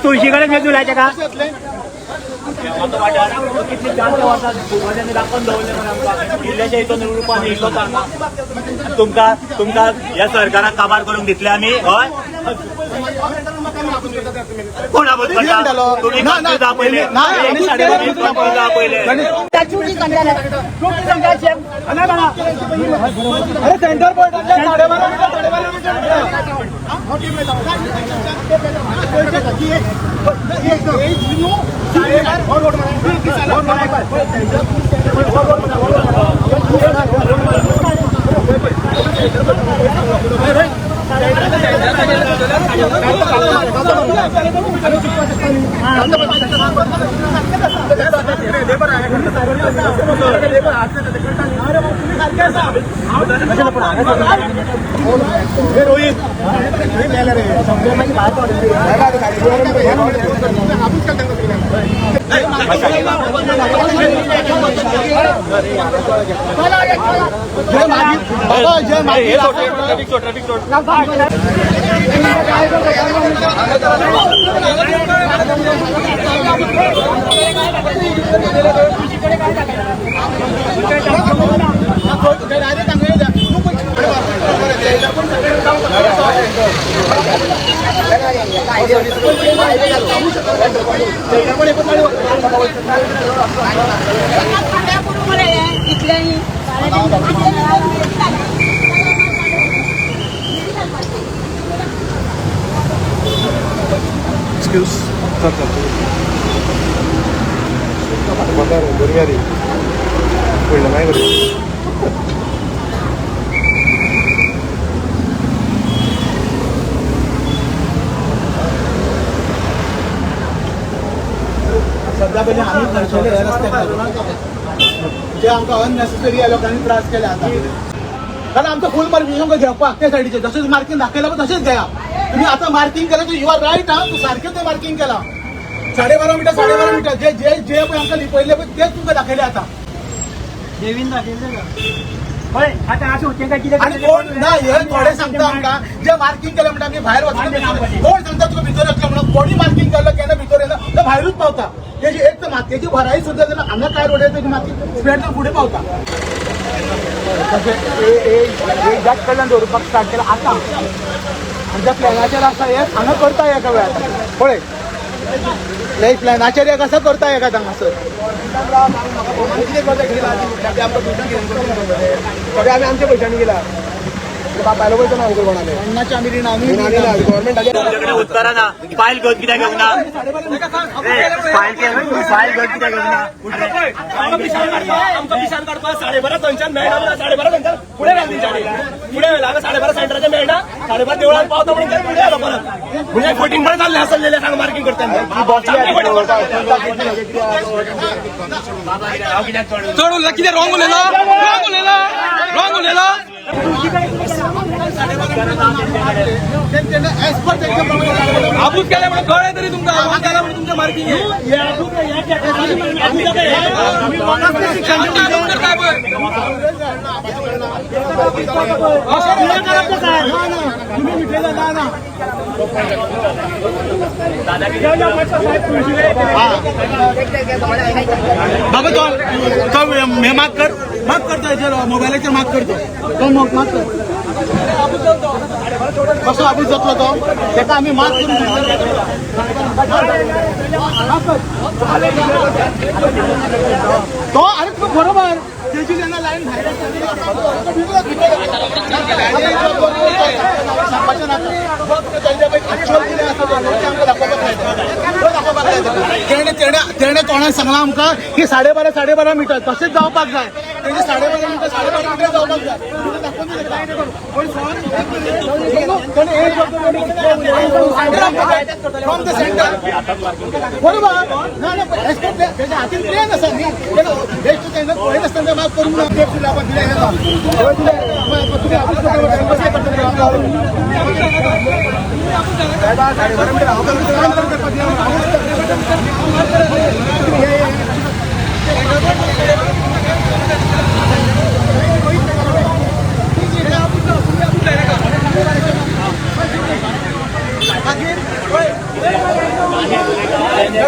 तुळशी कडेन तुलायचे का? कितल्याशा हितून रुपान इल्लो तुमकां तुमकां ह्या सरकाराक काबार करूंक दितले आमी? हय, कोण आबूज करता? तुमी कंप्यूज दाखयले, कंप्यूज दाखयले. अरे, सेंटर पॉइंट 12.5 मीटर, 12.5 मीटर. बाबा जय मागीर. ट्रॅफिक सोड. इतल्यानी. एक्सक्यूज. चल चल, बरं रे, पडलं नाही बरं. सध्या पयलीं आमी खर्चले हे रस्त्याक जे आमकां अननेसेसरी ह्या लोकांनी त्रास केले आतां, कारण आमकां फूल परमिशन घेवपाक त्या सायडीचें जशें मार्किंग दाखयलां पळय तशेंच घेया तुम्ही. आतां मार्किंग केलें, you R right. हा, तूं सारकें तें मार्किंग केलां, 12.5 मिटर, 12.5 मिटर. जे जे जे पळय आमकां लिपयल्ले पळय तेच तुमकां दाखयले आतां. देवीन दाखयले पळय, आतां आसूं, तेंकां कितें. आणि कोण ना हे थोडे सांगता आमकां जे मार्किंग केलें म्हणटा आमी भायर वचना. कोण सांगता तुका भितर वचना म्हणून? कोणी मार्किंग केलं केन्ना भितर येना, तो भायरूच पावता. तेजी एक तर मातयेची भराई सुद्दां जाल्यार हांगा काय रोड तेजी माती स्प्रेड फुडें पावता. तशें ज्याच कडल्यान दवरपाक स्टार्ट केला आतां आनी ज्या प्लॅनाचेर आसा हे हांगा करता एका वेळार. पळय, प्लॅनाचेर एक आसा, करता एका हांगासर. कितें करता? कितें आमकां सगळे आमी आमच्या पयशांनी गेला, बापायलो पयशे ना आमकां कोणाले. अन्नाचे आमी रिणां आमी गव्हर्मेंटाचे. तुमच्याकडे उत्तरां ना. फायल घेवन कित्याक घेवंक ना? फायल फायल घेवन कित्याक घेवंक ना? आमकां पिशान काडपाक 12.5 थंयच्यान मेळना म्हणून 12.5 थंयच्यान फुडें व्हेलें तेंच्यांनी, फुडें व्हेलें. हांगा 12.5 सेंटराचेर मेळना, 12.5 देवळान पावता म्हणून ते फुडें आयलो परत. म्हणजे फटींगपण चाललें आसलेलें सांग मार्किंग करतना. हांव कित्याक चड चड उरला कितें? रॉंग उलयला, रॉंग उलयला, रॉंग उलयला. एज पर तेंच्या प्रमाणे. आबूज केल्या म्हणून कळ्ळें तरी तुमकां? आबूज केला म्हणून तुमचें मार्किंग आबूज करताय पळय. तुम्ही मिटलेलं ना ना. बाबा, तो तो हे माग कर, माग करतो हेचेर, मोबायलाचेर माग करतो तो, माग कर. कसो आबूज जातलो तो? तेका आमी माग करून. माग कर तो. अरे, तुका बरोबर तेजी जेन्ना लायन भायर आसता, सांगपाचें नाका. एक्चुअल कितें आसा तें आमकां दाखोवपाक जाय, तो दाखोवपाक जाय तेका. तेणे तेणे तेणे तोंडान सांगलां आमकां की 12.5 12.5 मिटर तशेंच जावपाक जाय. तेजे 12.5 मिटर, 12.5 मिटर जावपाक जाय, तेणें दाखोवन दिलें तेका. पूण सर, तेणे एक फ्रॉम the centre बरोबर ना ना एज पर तेच्या हातीन प्लेन आसा न्ही, बेश्ट तेणे पळयनासतना माग करूंक ना. टेप दिला पळय, दिले दिले. तुमी आपूस करता, कशें करतले? 12.5 मिटर हांव करपाक.